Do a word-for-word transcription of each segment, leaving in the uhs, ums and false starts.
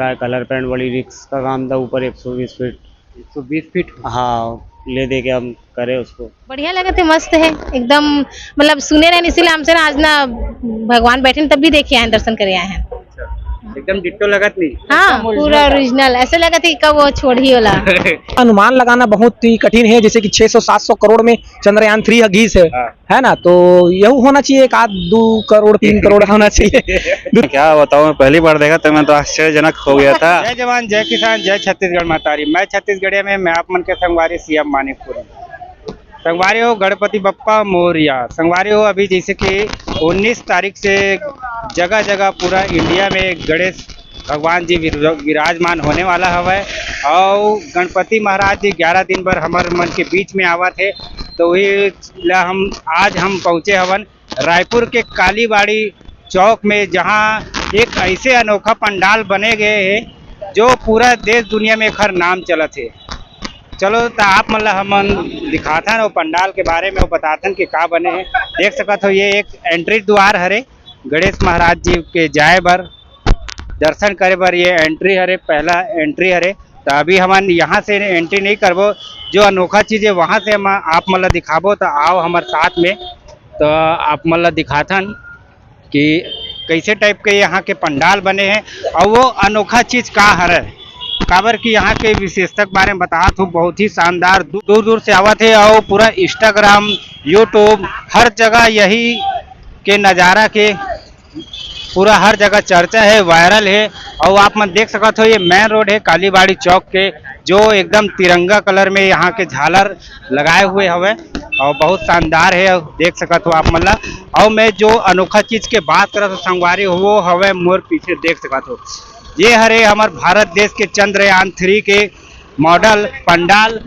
Colour paint, बड़ी risk का काम था। ऊपर एक सौ बीस फीट। एक सौ बीस फीट। हाँ, ले दे के हम करे उसको। बढ़िया लगत हे, मस्त हे एकदम। मतलब सुने रहेन, इसीलिए हमसे ना आज ना भगवान बैठे तब भी देखे आए हैं, दर्शन करे आए हैं। एकदम डिट्टो लगत नहीं। हाँ, पूरा ओरिजिनल। ऐसे लगत हे कि कब वो छोड़ ही होला। अनुमान लगाना बहुत ही कठिन है, जैसे कि छह सौ सात सौ करोड़ में चंद्रयान थ्री ह घीस है, हाँ। है ना? तो यह होना चाहिए एक आध दो करोड़, तीन करोड़ होना चाहिए। क्या बताऊं, मैं पहली बार देखा तो मैं तो आश्चर्यजनक हो गया था। जय जवान, जय किसान, जय छत्तीसगढ़ महतारी। मैं छत्तीसगढ़िया में, मैं आप मन के संगवारी सीएम मानिकपुर। संगवारी हो, गणपति बप्पा मोरिया। संगवारी हो, अभी जैसे कि उन्नीस तारीख से जगह जगह पूरा इंडिया में गणेश भगवान जी विर-, विराजमान होने वाला हवय। और गणपति महाराज जी ग्यारह दिन बर हमर मन के बीच में आवत हे, तो वही ला हम आज हम पहुँचे हवन रायपुर के कालीबाड़ी चौक में, जहाँ एक ऐसे अनोखा पंडाल बने गए हे जो पूरा देश दुनिया में एखर नाम चलत हे। चलो, त आप मन ला हमन दिखाथन और पंडाल के बारे में बताथन कि का बने हे। देख सकत हो, ये एक एंट्री द्वार हरे गणेश महाराज जी के जाए बर, दर्शन करे बर ये एंट्री हरे, पहला एंट्री हरे। त अभी हमन यहाँ से एंट्री नहीं करबो। जो अनोखा चीज है वहाँ से हम आप मन ला दिखाबो। त आओ हमर साथ में, त आप मन ला दिखाथन कि कैसे टाइप के यहाँ के पंडाल बने हैं और वो अनोखा चीज का हरे, काबर कि यहाँ के विशेषता के बारे में बतात हूँ। बहुत ही शानदार, दू-, दूर दूर से आवत हे और पूरा इंस्टाग्राम, यूट्यूब, हर जगह यही के नज़ारा के पूरा हर जगह चर्चा है, वायरल है। और आप मन देख सकत हो, ये मेन रोड है कालीबाड़ी चौक के, जो एकदम तिरंगा कलर में यहाँ के झालर लगाए हुए हवे और बहुत शानदार है, देख सकत हो आप मन ला। और मैं जो अनोखा चीज के बात करत हो संगवारी हो, वो हवे मोर पीछे देख सकत हो, ये हरे हमर भारत देश के चंद्रयान थ्री के मॉडल पंडाल,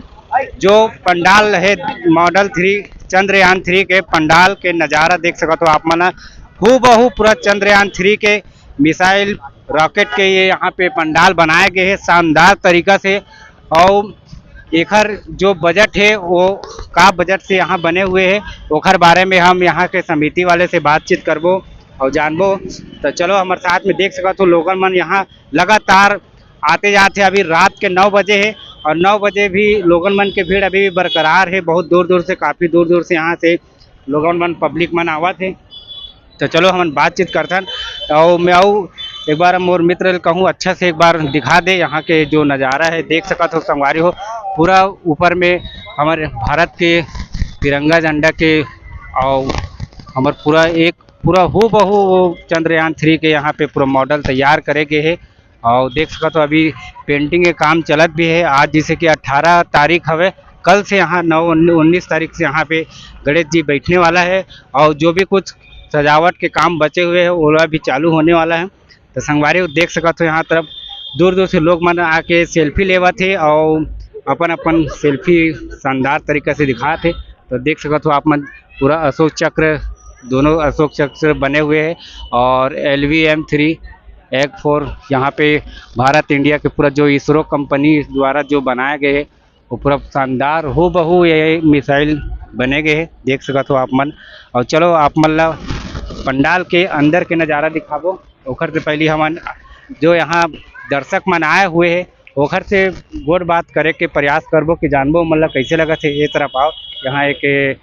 जो पंडाल है मॉडल थ्री, चंद्रयान थ्री के पंडाल के नज़ारा देख सकत हो आप मन ह। हूबहू पूरा चंद्रयान थ्री के मिसाइल रॉकेट के ये यहाँ पे पंडाल बनाए गए हैं शानदार तरीका से। और एखर जो बजट है, वो का बजट से यहाँ बने हुए हैं, ओखर बारे में हम यहाँ के समिति वाले से बातचीत करबो और जानबो। तो चलो, हमारे साथ में देख सकत हो, लोगन मन यहाँ लगातार आते जाते। अभी रात के नौ बजे है और नौ बजे भी लोगन मन के भीड़ अभी भी बरकरार है। बहुत दूर दूर से, काफ़ी दूर दूर से यहाँ से लोगन मन, पब्लिक मन आवत है। तो चलो, हमन बातचीत करथन। और मैं आऊ एक बार मोर मित्र ल कहूँ, अच्छा से एक बार दिखा दे यहाँ के जो नज़ारा है। देख सकत हो संगवारी हो, पूरा ऊपर में हमारे भारत के तिरंगा झंडा के, और हमार पूरा एक पूरा हूबहू वो चंद्रयान थ्री के यहाँ पे पूरा मॉडल तैयार करे गए है। और देख सकत हो, अभी पेंटिंग के काम चलत भी है। आज जैसे कि अठारह तारीख हवे, कल से यहाँ नौ उन्नीस तारीख से यहाँ पे गणेश जी बैठने वाला है। और जो भी कुछ सजावट के काम बचे हुए हैं, वो भी चालू होने वाला है। तो संगवारी हो, देख सकत हो, यहाँ तरफ दूर दूर से लोग मन आके सेल्फी लेवत हे और अपन अपन सेल्फी शानदार तरीका से दिखात हे। तो देख सकत हो आप मन, पूरा अशोक चक्र, दोनों अशोक चक्र बने हुए हैं। और L V M three M four, यहाँ पे भारत इंडिया के पूरा जो इसरो कंपनी द्वारा जो बनाए गए हैं, वो पूरा शानदार हूबहू ये मिसाइल बने गए हैं, देख सकत हो आप मन। और चलो, आप मन ला पंडाल के अंदर के नज़ारा दिखाबो। ओखर से पहले हमन जो यहाँ दर्शक मन आए हुए हैं, ओखर से गोठ बात करे के प्रयास करबो कि जानबो मन ला कैसे लगत है। ये तरफ आओ, यहाँ एक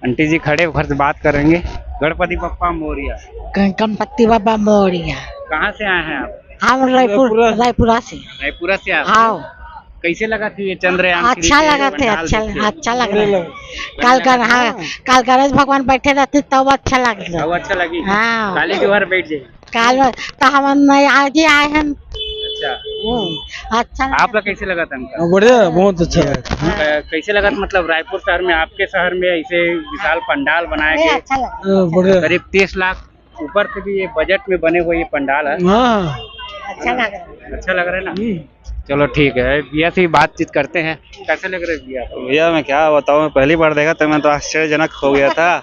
आंटी जी खड़े, ओखर से बात करेंगे। गणपति बप्पा मोरिया। गण- गणपति बाबा मोरिया। कहाँ से आए हैं आप? हम रायपुर, रायपुरा से। रायपुरा से आप? हाँ। कैसे लगा थी ये चंद्रयान अच्छा थ्री के लगा थे, पंडाल अच्छा देख के? अच्छा लगा। काल गण हाँ, काल गणेश भगवान बैठे रहते तब अच्छा लगता। बहुत अच्छा लगी। हाँ। काली जोहर बैठ जाए। काल तो हम नहीं, आज ही आए हैं। अच्छा, हम्म, अच्छा लगा। आप लोग कैसे लगा था हमका? बढ़िया, बहुत अच्छा लगा। क- कैसे लगा था, मतलब रायपुर शहर में, आपके शहर में ऐसे विशाल पंडाल बनाए नहीं, गए, अच्छा लगा। हाँ, बढ़िया। करीब तीस लाख ऊपर से भी ये बजट में बने हुए ये पंडाल है। हाँ, अच्छा लगा। अच्छा लग रहा है ना? हम्म। चलो ठीक है, भैया से ही बातचीत करते हैं। कैसे लग रहे हैं भैया? भैया, मैं क्या बताऊँ, मैं पहली बार देखा तो मैं तो आश्चर्यजनक हो गया था।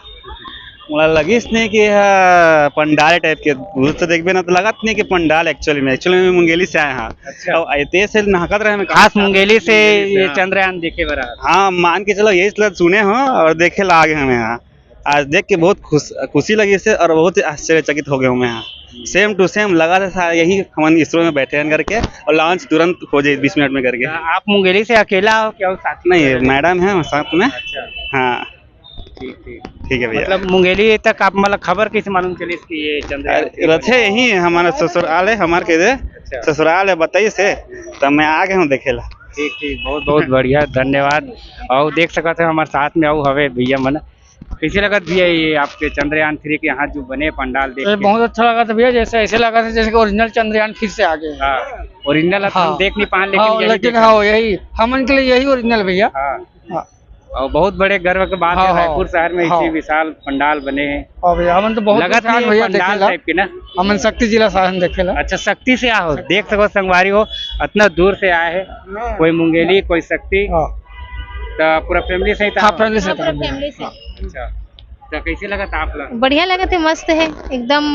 मुझे लगिस नहीं कि यह पंडाल टाइप के, दूर से देखबे ना तो लगत नहीं कि पंडाल। एक्चुअली में, एक्चुअली में मुंगेली से आए हैं। अच्छा। तो ऐसे से नहकत रहे, मैं खास मुंगेली से मुंगेली से, ये हाँ। चंद्रयान देखे बर आए। हाँ, मान के चलो, यही सब सुने हो और देखे ला आगे हमें यहाँ। आज देख के बहुत खुश, खुशी लगी से, और बहुत ही आश्चर्यचकित हो गए हूँ मैं यहाँ। सेम टू सेम लगा था, यही हम इसरो में बैठे हैं करके, और लॉन्च तुरंत हो जाए बीस मिनट में करके। आप मुंगेली से अकेला हो क्या, साथ में? नहीं, मैडम है साथ में। अच्छा। हाँ। ठीक, ठीक। ठीक है भैया। मतलब मुंगेली तक आप, मतलब खबर कैसे मालूम चली कि ये चंद्रयान अरे, रथे यही है, हमारा ससुराल है, हमारे के दे अच्छा। ससुराल है, बताइए से, तो मैं आ गया हूँ देखे ला। ठीक, ठीक, बहुत, बहुत बढ़िया, धन्यवाद। और देख सकते हैं हमारे साथ में अउ हवे भैया मन। कैसे लगत भैया ये आपके चंद्रयान थ्री के यहाँ जो बने पंडाल देख ये के? बहुत अच्छा लगा था भैया, जैसे ऐसे लगा था जैसे कि ओरिजिनल चंद्रयान फिर से आ गए। हाँ, ओरिजिनल हम हाँ। देख नहीं पाए, लेकिन हाँ, यही लेकिन देखा। हाँ, यही हमन के लिए यही ओरिजिनल भैया। हाँ। हाँ। और बहुत बड़े गर्व की बात हाँ, है, हाँ। रायपुर शहर में हाँ। इतनी विशाल पंडाल बने हैं। हाँ भैया, हमन तो बहुत लगत उत्साह नहीं है भैया पंडाल देखेला। टाइप के ना। हमन शक्ति जिला साधन देखेला। अच्छा, शक्ति से आओ, देख सको संगवारी हो, इतना दूर से आए हैं, हाँ। कोई मुंगेली, कोई शक्ति। हाँ। तो पूरा फैमिली से ही था? हाँ, फैमिली से हाँ, था पूरा भैया। फैमिली से। हाँ। अच्छा, तो कैसे लगा था आप लोग? बढ़िया लगा थे, मस्त है एकदम।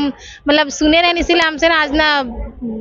मतलब सुने रहन, इसीलिए हमसे ना आज ना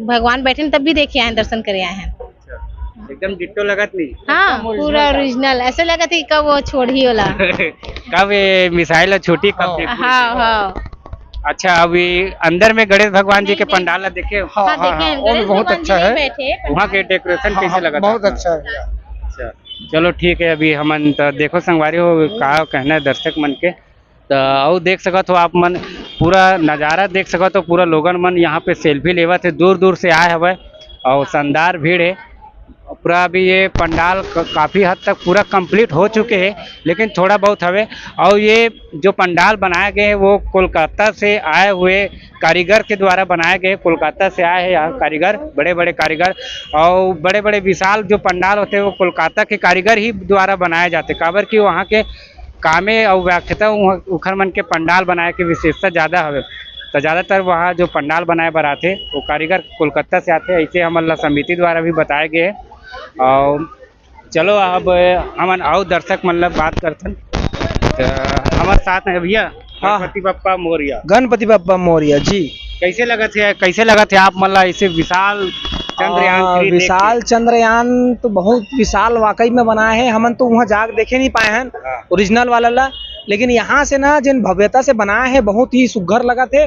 भगवान बैठे तब भी देखे आए हैं, दर्शन करे आए हैं। अच्छा, एकदम डिट्टो लगत नहीं? हाँ, पूरा ओरिजिनल, ऐसे लगत है कि कब वो छोड़ ही होला। कब ये मिसाइल छोटी, कब हाँ। फेंकू? हाँ, हाँ। अच्छा, अभी अंदर में गणेश भगवान जी नहीं, के नहीं। पंडाल ला देखे? हाँ, हाँ, हाँ, देखे हाँ, हैं, वो भी गणेश बहुत भगवान अच्छा जी है। बैठे हैं वहाँ के पंडाल। डेकोरेशन हाँ, कैसे हाँ, लगा था बहुत आपको? अच्छा है। अच्छा, चलो ठीक है, अभी हमन तो देखो संगवारी हो का कहना है दर्शक मन के, तो अउ देख सकत हो आप मन पूरा नज़ारा देख सकत हो, पूरा लोगन मन यहाँ पे सेल्फी लेवत है, दूर दूर से आए हवय और शानदार भीड़ है। पूरा अभी ये पंडाल क-, काफ़ी हद तक पूरा कंप्लीट हो चुके हैं, लेकिन थोड़ा बहुत हवे। और ये जो पंडाल बनाए गए हैं वो कोलकाता से आए हुए कारीगर के द्वारा बनाए गए, कोलकाता से आए हैं यहाँ कारीगर, बड़े बड़े कारीगर। और बड़े बड़े विशाल जो पंडाल होते हैं वो कोलकाता के कारीगर ही द्वारा बनाए जाते, काबर कि वहाँ के कामे अउ व्याख्याता उह-, उखर मन के पंडाल बनाए के विशेषता ज़्यादा हवे। तो ज़्यादातर वहाँ जो पंडाल बनाए बर आथे, वो कारीगर कोलकाता से आथे, ऐसे हमन ला समिति द्वारा भी बताए गए हे। और चलो, अब हमन अउ दर्शक मन ला बात करथन। तो हमारे साथ में भैया, हाँ। गणपति बप्पा मौर्य। गणपति बप्पा मौर्य जी। कैसे लगत हे, कैसे लगत हे आप मन ला ऐसे विशाल चंद्रयान आ, थ्री देख के? विशाल चंद्रयान तो बहुत विशाल वाकई में बनाए हे। हमन तो वहाँ जाके देखे नहीं पाए हन हाँ। ओरिजिनल वाला ला, लेकिन यहाँ से ना जिन भव्यता से बनाए हे, बहुत ही सुघर लगत हे।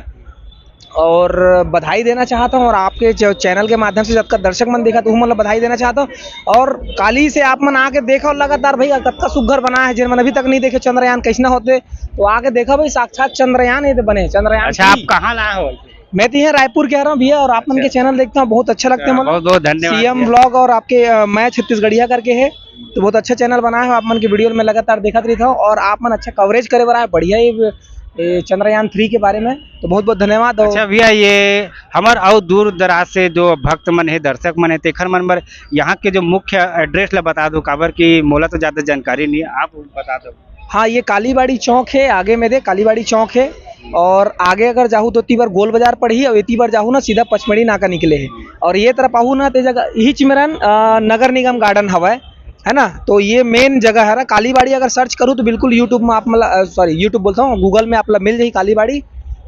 और बधाई देना चाहता हूँ, और आपके जो चैनल के माध्यम से जतका दर्शक मन देखत हे, उहू मन ला बधाई देना चाहता हूँ। और काली से आप मन आके देखो लगातार भैया, कतका सुघर बनाए हे। जिन मन अभी तक नहीं देखे चंद्रयान कैसना होथे, तो आके देखो भाई, साक्षात चंद्रयान ये तो बने, चंद्रयान अच्छा, आप थ्री। कहाँ लाए हो? मैं तो यहाँ रायपुर के आ रहा हूँ भैया, और आप मन के अच्छा। चैनल देखता हूँ, बहुत अच्छा लगता है अच्छा, मन। बहुत बहुत धन्यवाद सीएम भैया। ब्लॉग और आपके, अ, मैं छत्तीसगढ़िया करके है, तो बहुत अच्छा चैनल बनाए हो आप मन के, वीडियो में लगातार देखत रहता हूँ, और आप मन अच्छा कवरेज करे बर आए, बढ़िया ये, ये चंद्रयान थ्री के बारे में, तो बहुत बहुत धन्यवाद। और अच्छा भैया, ये हमर अउ दूर दराज से जो भक्त मन हे, दर्शक मन हे, तेखर मन बर यहाँ के जो मुख्य एड्रेस ला बता दो, काबर कि मोला तो ज़्यादा जानकारी नहीं है, आप बता दो। हाँ, ये कालीबाड़ी चौक है, आगे में दे कालीबाड़ी चौक है। और आगे अगर जाहू तो एती बर गोल बाजार पड़ही, और एती बर जाहू ना सीधा पचमढ़ी नाका निकले है। और ये तरफ आहू ना ते जगह इही चिमरन, अ, नगर निगम गार्डन हवय, है ना। तो ये मेन जगह है ना कालीबाड़ी। अगर सर्च करूँ तो बिल्कुल यूट्यूब में आप मला, अ, सॉरी, यूट्यूब बोलता हूँ, गूगल में आप ला मिल जाही कालीबाड़ी।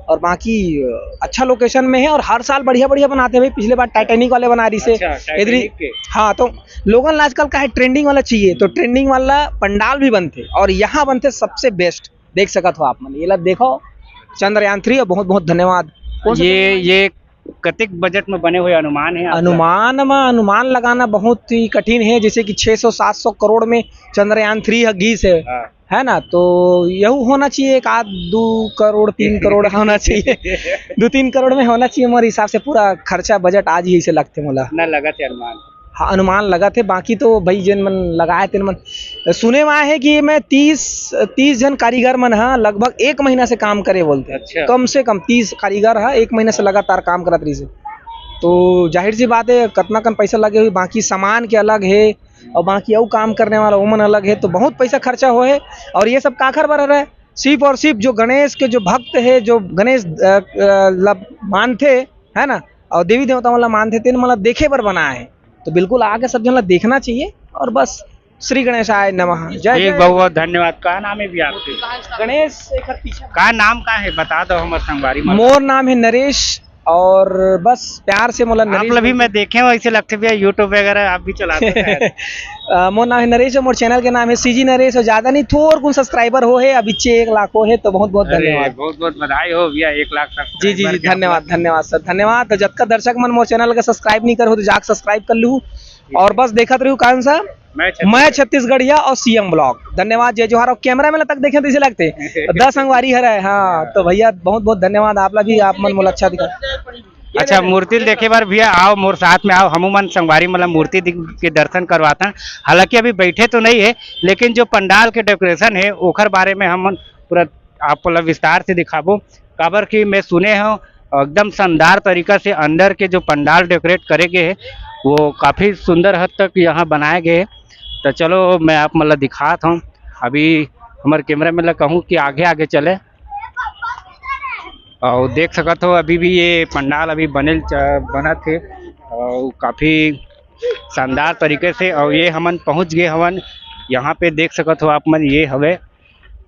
और बाकी, अ, अच्छा लोकेशन में है और हर साल बढ़िया बढ़िया बनाते हैं भाई। पिछले बार टाइटैनिक वाले बना रही से अच्छा, इधर ही। टाइटैनिक के। हाँ, तो लोगन ला आजकल का है ट्रेंडिंग वाला चाहिए, तो ट्रेंडिंग वाला पंडाल भी बनते और यहाँ बनते सबसे बेस्ट। देख सकत हो आप मन, ये ला देखो चंद्रयान थ्री। और बहुत बहुत धन्यवाद। कौन सा ये चंद्रयान? ये कतेक बजट में बने हुए अनुमान है आपका? अनुमान में अनुमान लगाना बहुत ही कठिन है, जैसे कि छह सौ सात सौ करोड़ में चंद्रयान थ्री ह गीस है, हाँ। है ना? तो यहू होना चाहिए एक आध दो करोड़, तीन करोड़ होना चाहिए। दो तीन करोड़ में होना चाहिए, हमारे हिसाब से पूरा खर्चा बजट आज ही इसे लगते मोला। ना लगा थे अनुमान। हाँ, अनुमान लगा थे, बाकी तो भाई जेन मन लगाए तेन मन सुने में आए है कि ये में तीस, तीस झन कारीगर मन ह लगभग एक महीना से काम करे बोलते हैं। अच्छा। कम से कम तीस कारीगर ह एक महीना से लगातार काम करत रहिस हे। तो जाहिर सी बात है, कतना कन पैसा लगे हुई, बाकी सामान के अलग है और बाकी अउ काम करने वाला ओमन अलग है, तो बहुत पैसा खर्चा हो है। और ये सब काखर बर है? सिर्फ और सिर्फ जो गणेश के जो भक्त है, जो गणेश, अ, अ, ला मानथे, है ना, और देवी देवता मन ला मानथे, तेन मन ला देखे बर बनाए है। तो बिल्कुल आके सब जन ला देखना चाहिए। और बस, श्री गणेशाय नमः। जय ठीक, जय। बहुत बहुत धन्यवाद। का नाम है भी आपके? गणेश शेखर पीछे। का नाम का है, बता दो हमर संगवारी मन। मोर नाम है नरेश और बस प्यार से मोला आप नरेश लोग भी बोलते। मैं देखे हूँ, ऐसे लगते भैया YouTube वगैरह आप भी चलाते हैं शायद। अ, मोर नाम है नरेश और मोर चैनल के नाम है सीजी नरेश और ज्यादा नहीं, थोर कुन सब्सक्राइबर हो है, अभी चे एक लाख हो है, तो बहुत बहुत अरे, धन्यवाद। बहुत बहुत बधाई हो भैया, एक लाख जी जी सब्सक्राइबर जी, के धन्यवाद आपला। धन्यवाद सर, धन्यवाद। तो जतका दर्शक मन मोर चैनल का सब्सक्राइब नहीं कर हो तो जाके सब्सक्राइब कर लू। और बस देखत रहू कौन सा मैं छत्तीसगढ़। मैं छत्तीसगढ़िया और सीएम ब्लॉग। धन्यवाद, जय जोहार। और कैमरा में तक देखे तो इसे लगते दस संगवारी हरे। हाँ, तो भैया बहुत बहुत धन्यवाद आप ला भी, आप मन मोला अच्छा दिखा। अच्छा, मूर्ति ल देखे बर भैया आओ, मोर साथ में आओ, हमू मन संगवारी मतलब मूर्ति दि-, के दर्शन करवाथन। हालांकि अभी बैठे तो नहीं है, लेकिन जो पंडाल के डेकोरेशन है ओखर बारे में हम मन पूरा आप ला विस्तार से दिखाबो। काबर कि मैं सुने हूँ एकदम शानदार तरीका से अंदर के जो पंडाल डेकोरेट करे गए है वो काफी सुंदर हद तक यहाँ बनाए गए है। तो चलो मैं आप मन ला दिखात हूँ। अभी हमारे कैमरा मैन ला कहूँ कि आगे आगे चले। और देख सकत हो अभी भी ये पंडाल अभी बने च-, बनत हे और काफी शानदार तरीके से। और ये हमन पहुंच गए हवन, यहाँ पे देख सकत हो आप मन, ये हवे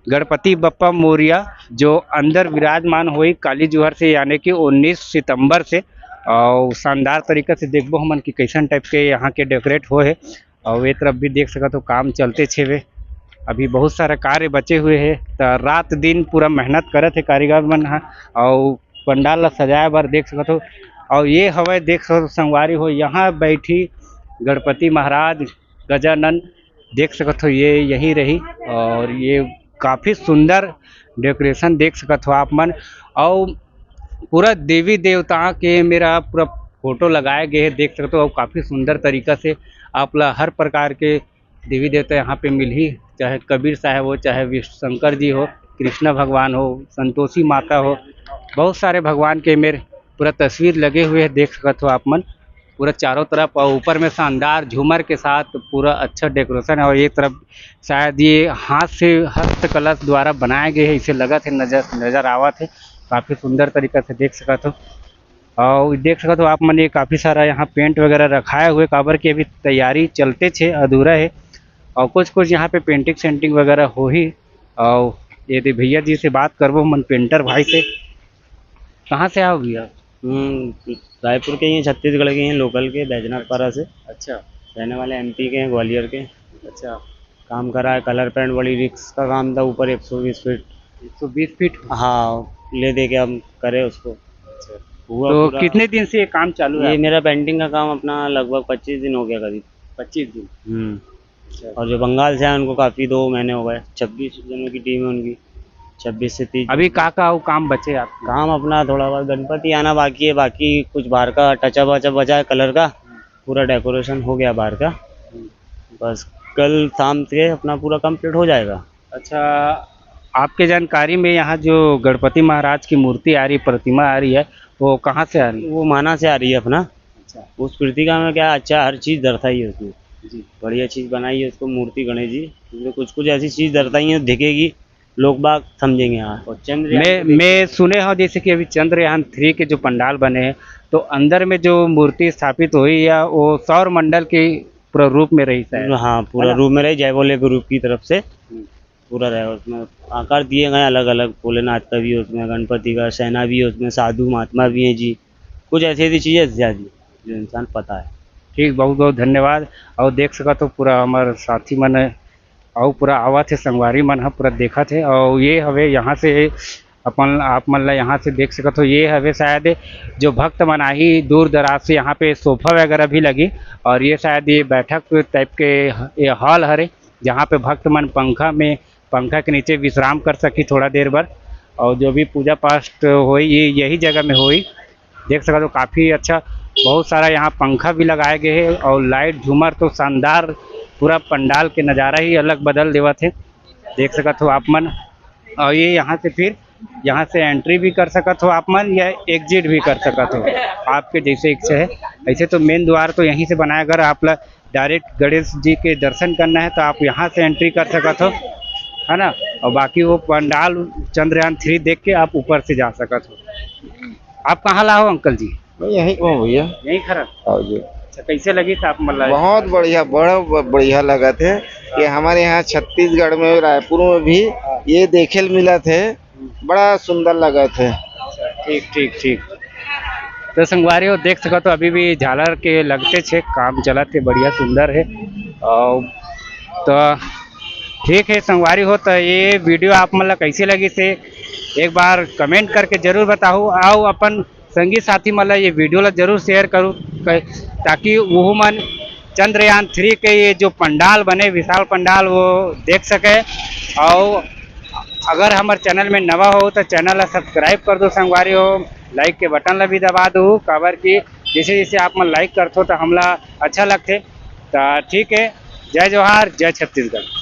गणपति बप्पा मौर्य जो अंदर विराजमान होई काली जुहर से, यानी कि उन्नीस सितंबर से। और शानदार तरीके से देखबो हमन कि कैसन टाइप के यहाँ के डेकोरेट हो है। और ये तरफ भी देख सकत हो काम चलते छेवे, अभी बहुत सारा कार्य बचे हुए है। तो रात दिन पूरा मेहनत करत है कारीगर मन ह। और पंडाल ला सजाए बर देख सकत हो। और ये हवय देख सकत हो संगवारी हो, यहाँ बैठी गणपति महाराज गजानन, देख सकत हो ये यही रही। और ये काफी सुंदर डेकोरेशन देख सकत हो आप मन। और पूरा देवी देवता के मेरा पूरा फोटो लगाए गए है, देख सकते हो। और काफी सुंदर तरीका से आप ला हर प्रकार के देवी देवता यहाँ पे मिलही, चाहे कबीर साहब हो, चाहे विष्णु शंकर जी हो, कृष्णा भगवान हो, संतोषी माता हो, बहुत सारे भगवान के मेर पूरा तस्वीर लगे हुए हैं, देख सकत हो आप मन। पूरा चारों तरफ और ऊपर में शानदार झूमर के साथ पूरा अच्छा डेकोरेशन है। और ये तरफ शायद ये हाथ से हस्तकला द्वारा बनाए गए हैं, इसे लगत है, नजर नजर आवत है। काफी सुंदर तरीका से देख सकत हो। और देख सकत हो आप मन, ये काफी सारा यहाँ पेंट वगैरह रखाए हुए, काबर की अभी तैयारी चलते छे, अधूरा है। और कुछ कुछ यहाँ पे पेंटिंग सेंटिंग वगैरह होही। और ये दे भैया जी से बात करबो मन, पेंटर भाई से। कहाँ से आओ भैया? हम्म, रायपुर के ही हैं, छत्तीसगढ़ के ही हैं, लोकल के, बैजनाथ पारा से। अच्छा। रहने वाले एमपी के हैं, ग्वालियर के। अच्छा। काम करा है, कलर पेंट, बड़ी रिस्क का काम था, ऊपर एक सौ बीस फीट। एक सौ बीस फीट? हाँ, ले दे के हम करे उसको। अच्छा। हुआ तो पूरा। कितने दिन से ये काम चालू है ये आपका? मेरा पेंटिंग का काम अपना लगभग पच्चीस दिन हो गया करीब। पच्चीस दिन? हम्म। अच्छा। और जो बंगाल से आए उनको काफ़ी, दो महीने हो गए, छब्बीस जनों की टीम है उनकी, छब्बीस से तीस। अभी का का वो काम बचे आपका? काम अपना थोड़ा बहुत गणपति आना बाकी है, बाकी कुछ बाहर का टचअप वचअप बचा है कलर का, पूरा डेकोरेशन हो गया बाहर का। बस कल शाम के अपना पूरा कंप्लीट हो जाएगा। अच्छा, आपके जानकारी में यहाँ जो गणपति महाराज की मूर्ति आ रही, प्रतिमा आ रही है, वो कहाँ से आ रही है? वो माना से आ रही है अपना। अच्छा। उस कृतिका में क्या अच्छा हर चीज़ दर्शाई है उसमें। जी। बढ़िया चीज़ बनाई है उसको, मूर्ति गणेश जी। उसमें कुछ कुछ ऐसी चीज़ दर्शाई है, दिखेगी, लोग बाग समझेंगे। हाँ। और चंद्रयान मैं, को देख मैं सुने हूँ जैसे कि अभी चंद्रयान थ्री के जो पंडाल बने हैं, तो अंदर में जो मूर्ति स्थापित हुई है, वो सौर मंडल के पूरा रूप में रही शायद, हाँ, पूरा है ना? रूप में रही, जय भोले ग्रुप की तरफ से। हम्म। पूरा रहेगा उसमें, आकार दिए गए अलग अलग, भोलेनाथ का भी है उसमें, गणपति का, सेना भी है उसमें, साधु महात्मा भी हैं जी। कुछ ऐसी ऐसी चीज़ें ज्यादा जो इंसान पता है। ठीक, बहुत बहुत धन्यवाद। और देख सकत हो पूरा हमारे साथी मन है, और पूरा आवत है, संगवारी मन ह पूरा देखत है। और ये हवे यहाँ से अपन आप मन ला यहाँ से देख सकत हो, ये हवे शायद जो भक्त मन आही दूर दराज से, यहाँ पे सोफा वगैरह भी लगी। और ये शायद ये बैठक टाइप के ह-, ये हॉल हरे, जहाँ पे भक्त मन पंखा में, पंखा के नीचे विश्राम कर सकी थोड़ा देर बर। और जो भी पूजा पाठ होई, ये यही जगह में होई। देख सकत हो काफ़ी अच्छा, बहुत सारा यहाँ पंखा भी लगाए गए हैं और लाइट झूमर तो शानदार, पूरा पंडाल के नज़ारा ही अलग बदल देवत है। देख सकत हो आप मन। और ये यहाँ से फिर, यहाँ से एंट्री भी कर सकत हो आप मन या एग्जिट भी कर सकत हो, आपके जैसे इच्छा है। ऐसे तो मेन द्वार तो यहीं से बनाया, अगर आप ला डायरेक्ट गणेश जी के दर्शन करना है तो आप यहाँ से एंट्री कर सकत हो, है ना? और बाकी वो पंडाल चंद्रयान थ्री देख के आप ऊपर से जा सकत हो। आप कहाँ ला हो अंकल जी? मैं यहीं को हूँ भैया। यहीं खड़ा? हाँ जी। अच्छा, कैसे लगी था आप मतलब? बहुत बढ़िया, बड़ा ब-, बढ़िया लगा थे कि हमारे यहाँ छत्तीसगढ़ में, रायपुर में भी ये देखे ल मिला थे, बड़ा सुंदर लगा थे। ठीक, ठीक, ठीक। तो संगवारी हो, देख सकत हो, अभी भी झालर के लगते छे, काम चलत हे, बढ़िया सुंदर हे। और तो ठीक है संगवारी हो, तो ये वीडियो आप मन ला कैसे लगिस हे, एक बार कमेंट करके जरूर बताहू। आओ अपन संगी साथी मन ला ये वीडियो ला जरूर शेयर करू, क-, ताकि वो मन चंद्रयान थ्री के ये जो पंडाल बने, विशाल पंडाल, वो देख सके। और अगर हमारे चैनल में नवा हो तो चैनल ला सब्सक्राइब कर दो संगवारी हो, लाइक के बटन ला भी दबा दो, काबर कि जैसे जैसे आप मन लाइक करथो तो हमला अच्छा लगथे। तो ठीक है, जय जोहार, जय छत्तीसगढ़।